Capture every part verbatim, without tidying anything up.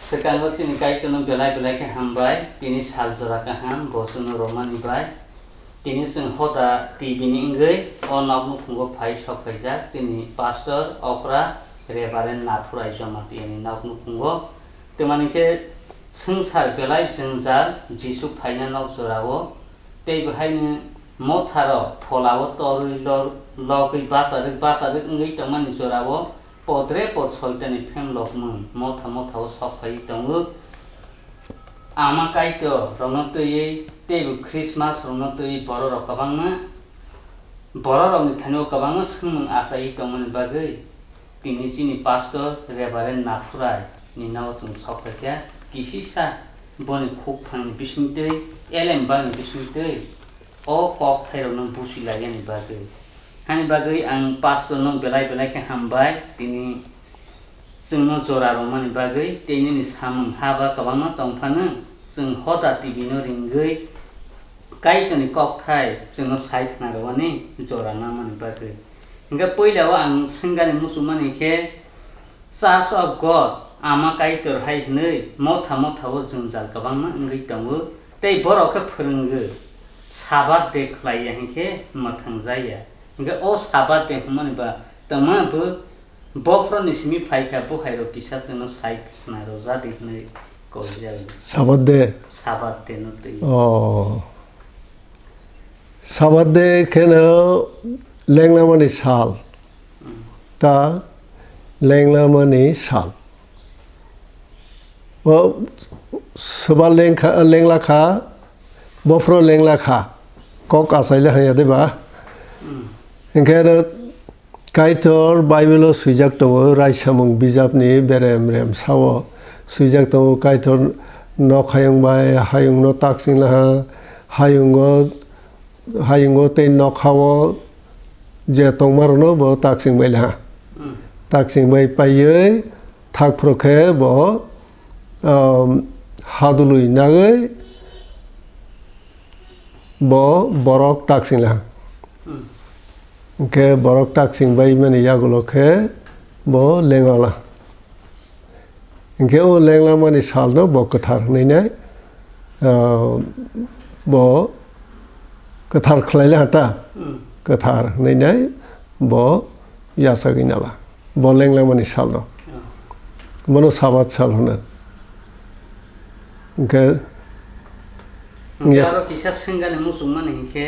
Swkango chini Kaitorno belai belai khe hambai, tini sal jora kaham bo chwngno romani bai. Tini chwng hoda T V ni wngwi o nok nukhungo phai sok phaijak chini pastor okra Reverend Naphurai Jamatia ni nok nukhungo. Twmani khe swngchar belai jwngjal Jisu phaina nok jorao. Tei bo haino motharo pholao torwi lor-, logwi bacharwk bacharwk wngwi tongmani jorao podre pod Soitanni phem lokmung motha mothao sok phaiwi tongo. Ama Kaitor rokno twiwi teibo Christmas rokno twiwi bororok kwbangma, bororokni thaino kwbangma swngmung achaiwi tongmani bagwi tini chini pastor Reverend Naphurai ni nogo chwng sok phaikha. Kisisa boni khukphangni bisingtwi, elembakni bisingtwi o kokthairokno busi laiyani bagwi. Ani bagwi ang pastorno belai belai khe hambai, tini chwngno jora romani bagwi, tei nini samung haba kwbangma tong phano, chwng hoda T V no ringwi Kaitorni kokthai chwngno sai khna rwani jora nangmani bagwi. Hwnkhe puilao ang swngani muchungmani khe, Church of God, Ama Kaitor hai hwnwi motha motha o jwngjal kwbangma wngwi tongo, tei borok khe phwrwngo, Sabbath de khlai ya hwn khe mwthang ja ya. Hwnkhe o Sabbath de hwnmani ba tongma bo bophorni simi phai kha, bo hai rok kisa chwngno sai khna rw ja di hwnwi koi jago. Sabbath de. Sabbath de no twi. Oh. Sabbath de kheno lenglamani sal. Hmm. Ta lenglamani sal. O soba lengkha, lengla kha, bophro lengla kha. Kok achaile haya de ba? Hmm. Hwnkhe aro Kaitor Bible-o swijak tongo, Raisamung bijapni berem rem sao swijak tongo, Kaitor nok hayung bai hayungno taksing laha, hayungo, hayungo tei nokhao je tongmarokno bo taksing bai laha. Hmm. Taksing bai paiwi thak phuru khe bo, um, hadului nagwi bo borok taksing laha. Hmm. Hwnkhe borok taksing bai mani yagulo khe bo lengla laha. Hwnkhe o lenglamani salno bo kwthar hwnwi nai, ah, bo kwthar khlai laha ta. Hmm. Kwthar hwnwi nai bo yachagwi nala. Bo lenglamani salno. Oh. Bono Sabat sal hwno. Hwnkhe, hwnkhe ya- aro kisa swngani muchungmani hinkhe,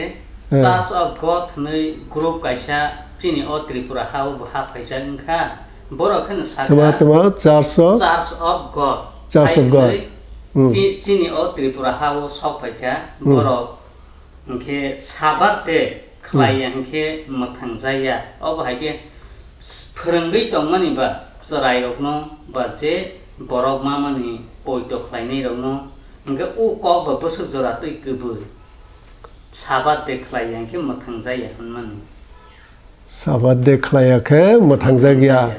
eh, Church of God hwnwi group kaisa chini o Tripura ha-o bo ha phaijak wngkha. Borok kheno sakha, tuma, tuma, Church of, Church of God. Church of God. Hai hwnwi, hmm, ti-, chini o Tripura ha-o sok phaikha, hmm, borok Hwnkhe Sabat de khlai ya, hmm, hwnkhe mwthang jaya. Obo hai khe phwrwngwi tongmani ba chwrairokno ba je borok mamani poito khlainairokno hwnkhe o kok ba bwswk jora twi kwbwi Sabat de khlai ya hwnkhe mwthang jaya hwnmani. Sabat de khlai ya khe mwthang jagya.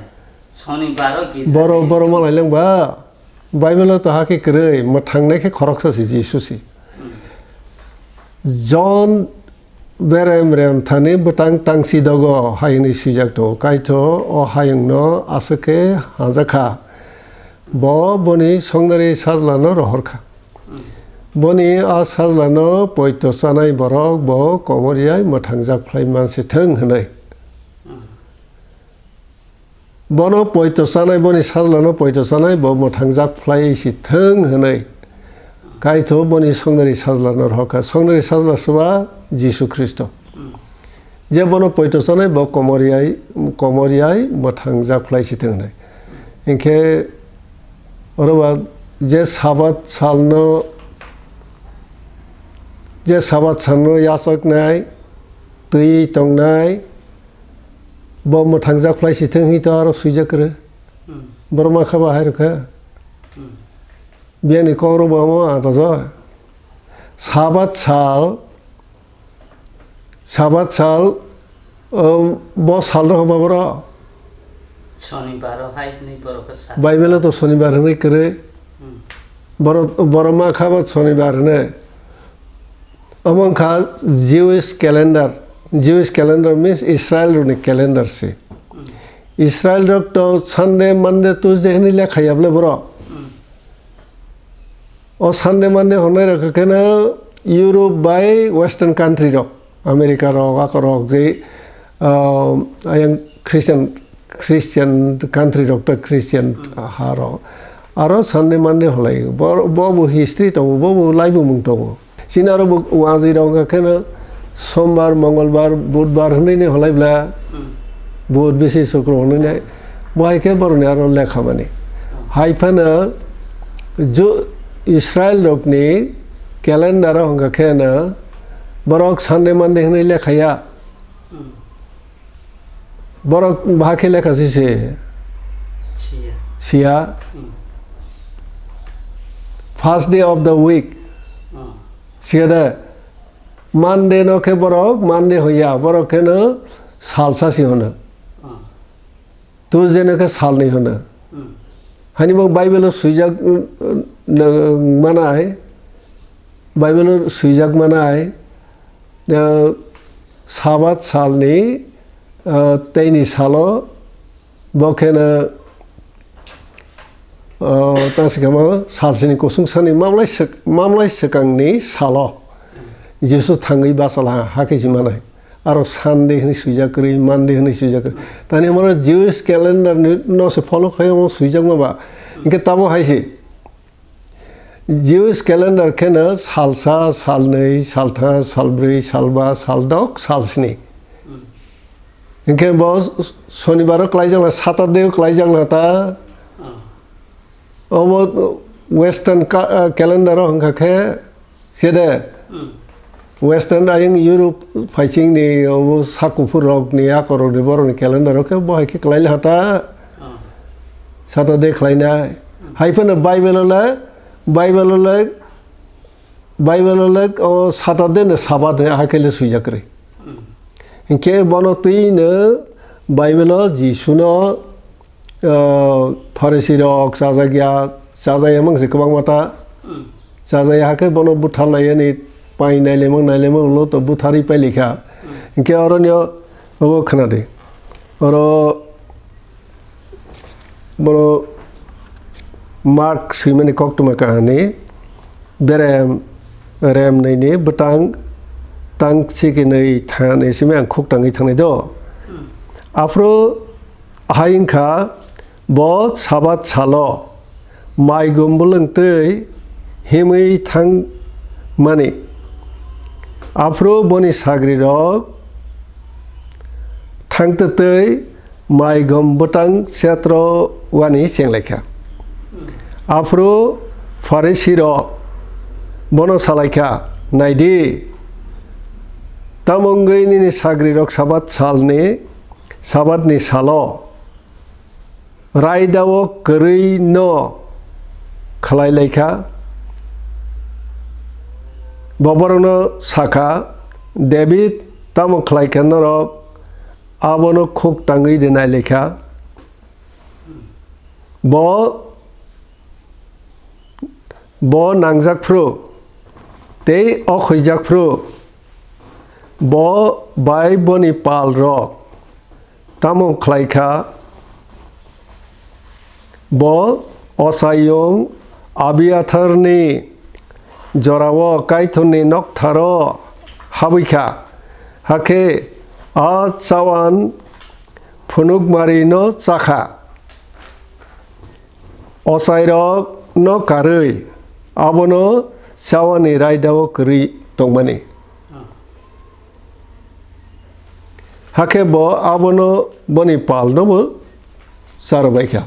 Sonibaro girja boro, de boro malai lengba. Bible-o to hakhe kwrwi, mwthangnai khe khoroksa se Jisu se. Jon berem rem thani bwtang tangsi dogo hai hwnwi swijak tongo, Kaitor o hayungno aswk khe hajakha, bo boni songnari sajlano rohorkha. Boni a sajlano poito chanai borok bo komor yai mwthangjak phlai man se thung hwnwi. Bono poito chanai, boni sajlano poito chanai, bo mwthangjak phlai si thung hwnwi Kaitor boni songnari sajlano rohorkha. Songnari sajla soba Jisu Khristo. Je bono poito chanai, bo komor yai, komor yai mwthangjak phlai si thung hwnwi. Hinkhe oro ba je Sabat salno, je Sabat salno yachaknai, twi tongnai, Bo mwthangjak phlai si thung hi to aro swijak kwrwi. Hmm. Borok ma kha ba hai rwkha. Hmm. Biyangni kok rok bo omo ang rwjak. Sabat sal, Sabat sal, um, bo sal rok ba borok. Sonibar o hai hwnwi borok kha sa. Bible o to sonibar hwnwi kwrwi. Hmm. Borok, borok ma kha ba sonibar hwnwi. Omo wngkha Jewish calendar. Jewish calendar means Israel rokni calendar se. Israel rok to Sunday, Monday, Tuesday hwnwi lekha ya bwle borok. O Sunday Monday hwnwi rok khe no Europe bai Western country rok, America rok, ako rok je, ah, ayang Christian, Christian country rok ta Christian ha rok. Aro Sunday Monday hwnlai bo, bo bo history tongo, bo bo laibumung tongo. Chini aro bo wngajwi rok wngkha kheno Sombar, Mongolbar, Budbar hwnwi ni hwnlai bla, Bud, Bisi, Sukro hwnwi nai. Bo hai khe borokni aro lekha mani. Hai phano Ju-, Israel rokni calendar o hwnkha khe no borok Sunday Monday hwnwi lekha ya. Borok bahai khe lekha si se. Siya. Siya. First day of the week. Siya de. Monday no khe borok Monday hoya. Borok khe no salsa si hono. Tuesday no khe salnwi hwno. Hani bo Bible o swijak, uh, nang manai, Bible o swijak manai, uh, Sabat salni, uh, teini salo bo kheno, uh, tangsikamo salsini kusung sani mamlai swk-, mamlai swkangni salo Jisu thangwi bachalaha hakhe si manai. Aro Sunday hwnwi swijak kwrwi, Monday hwnwi swijak kwrwi. Tani omo Jewish calendar ni no se follow khai omo swijak ma ba. Hinkhe tamo hai se. Jewish calendar khe no salsa, salnwi, saltha, salbrwi, salba, saldok, salsni. Hinkhe bo s-, Sonibar o klaijak na, Saturday o klaijak na ta. Obo Western ka-, ah, calendar o hwnkha khe, sede, Western ayang Europe phaisingni obo sak kuphur rokni, akorokni, borokni calendar o khe bo hai khe khlai le hata. Saturday khlainai. Hai phano Bible o le, Bible o le, Bible o le o Saturday no Sabbath hai khe le swijak kwrwi. Hinkhe bono twi no Bible o Jisu no ah, Pharisi rok chajak ya, chajak ya mang se kwbangma ta. Chajak ya hakhe bono buthar lai yani pai nai lemang nai lemang ulo to butharwi pai likha. Hinkhe oro nio obo khna di. Oro bono Mark swimani koktwma kahani berem rem nai ni bwtang tang chikini than simi ang khuk tangwi thangnai do. Aphuru Hai wngkha bo Sabat salo mai gum bwlwng twi himwi thangmani. Aphuru boni sagrirok thangtwtwi mai gum bwtang chetro wani chenglaikha. Aphuru Pharisirok bono salaikha, "Nai di, tamo wngwi nini sagrirok Sabat salni Sabatni salo raidao kwrwi no khlai lai kha?" Bo borokno sa kha, "David tamo khlai kha norok abono khuk tangwi de nai lai kha? Bo, bo nangjak phru tei okhoijak phru." Bo bai boni pal rok tamo khlai kha? Bo ochayung Abiatharni jorao Kaitorni noktharo habwi kha, hakhe a chawan phunukmarino cha kha. Ochairokno karwi abono chawani raidao kwrwi tongmani. Hakhe bo abono boni palnobo charwbai kha.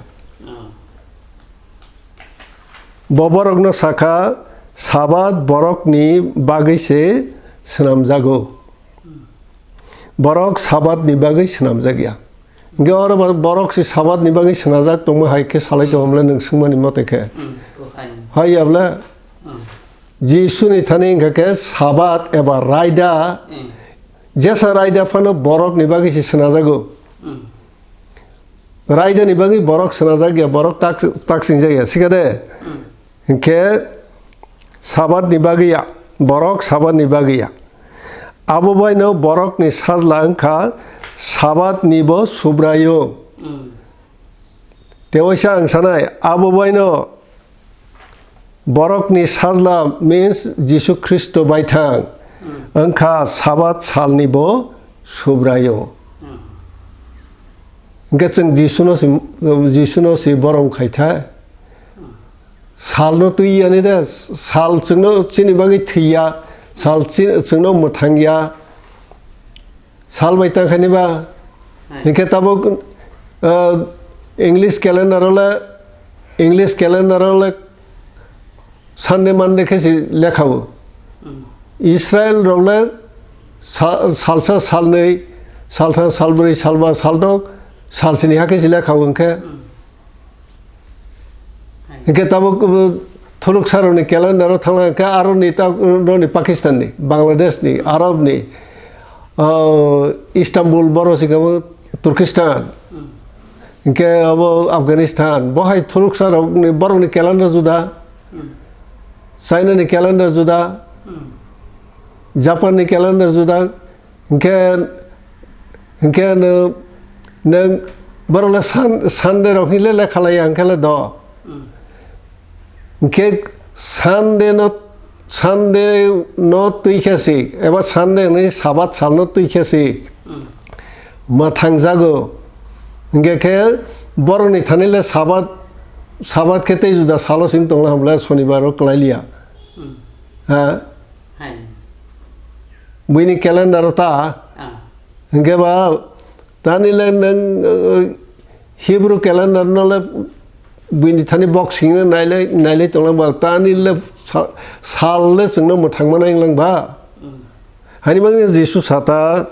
Bo borokno sa kha, "Sabat borokni bagwi se swnamjago. Borok Sabatni bagwi swnamjak ya." Hingke oro bo-, borok se Sabatni bagwi swnajak tongma hai khe salai tongo bole nwng swngmani mote khe. Hai ya bole? Jisuni thani hingkha khe Sabat eba raida, jesa raida phano borokni bagwi se swnajago. Raidani bagwi borok swnajak ya, borok tak, tak singjak ya, sikha de? Hinkhe Sabatni bagwi ya, borok Sabatni bagwi ya. Abo baino borokni sajla wngkha Sabatnibo Subraiyung. Tewaisa ang sanai, abo baino Borokni Sajla means Jisu Khristo baithang, wngkha Sabat salni bo Subraiyung. Hwnkhe chwng Jisuno si, Jisuno si borom khaithai. Salno twi yani de, sal chwngno chini bagwi thwiya, sal chi-, chwngno mwthangya. Sal bai tang khani ba? Hai. Hinkhe tabuk, uh, English calendar o le, English calendar o le Sunday, Monday khe si lekha o. Hmm. Israel rok le sa-, salsa, salnwi, saltham, salbrwi, salba, saltok, salsini ha khe si lekha o hinkhe. Hmm. Hinkhe tabuk, uh, thuruk saroni calendar o thangla hinkhe aroni ta, uh, roni Pakistan ni, Bangladesh ni, Arab ni, uh, Istanbul boro si khe bo Turkistan. Hmm. Hinkhe abo Afghanistan, bo hai thuruk sarokni borokni calendar juda, Hmm. China ni calendar juda, Hmm. Japan ni calendar juda, Hinkhe, hinkhe no, nwng borok le Sun-, Sunday rok hinle lekha laiya hinkhe le do. Hmm. Hinkhe Sunday no, Sunday no twi khe si, eba Sunday ni Sabat sal no twi khe si. Hmm. Mwthang jago. Hinkhe khe borok ni thani le Sabat, Sabat khe tei juda salo sing tongla hamle Sonibar o kwlai liya. Hmm. Ha? Hai. Buini calendar o ta. Ah. Hinkhe ba tani le nwng, uh, Hebrew calendar no le buini thani boxing no nailai, nailai tonglang ba. Tani le sa-, sal le chwngno mwthangma nai wnglang ba. Mm. Hani bagwi Jisu sata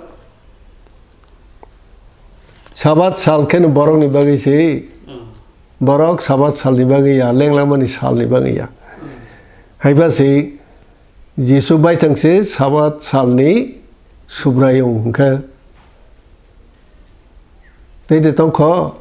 Sabat sal kheno borokni bagwi se. Mm. Borok Sabat salni bagwi ya, lenglamani salni bagwi ya. Mm. Haiba se Jisu baithang se Sabat salni Subraiyung hwnkhe. Tei de tong kho?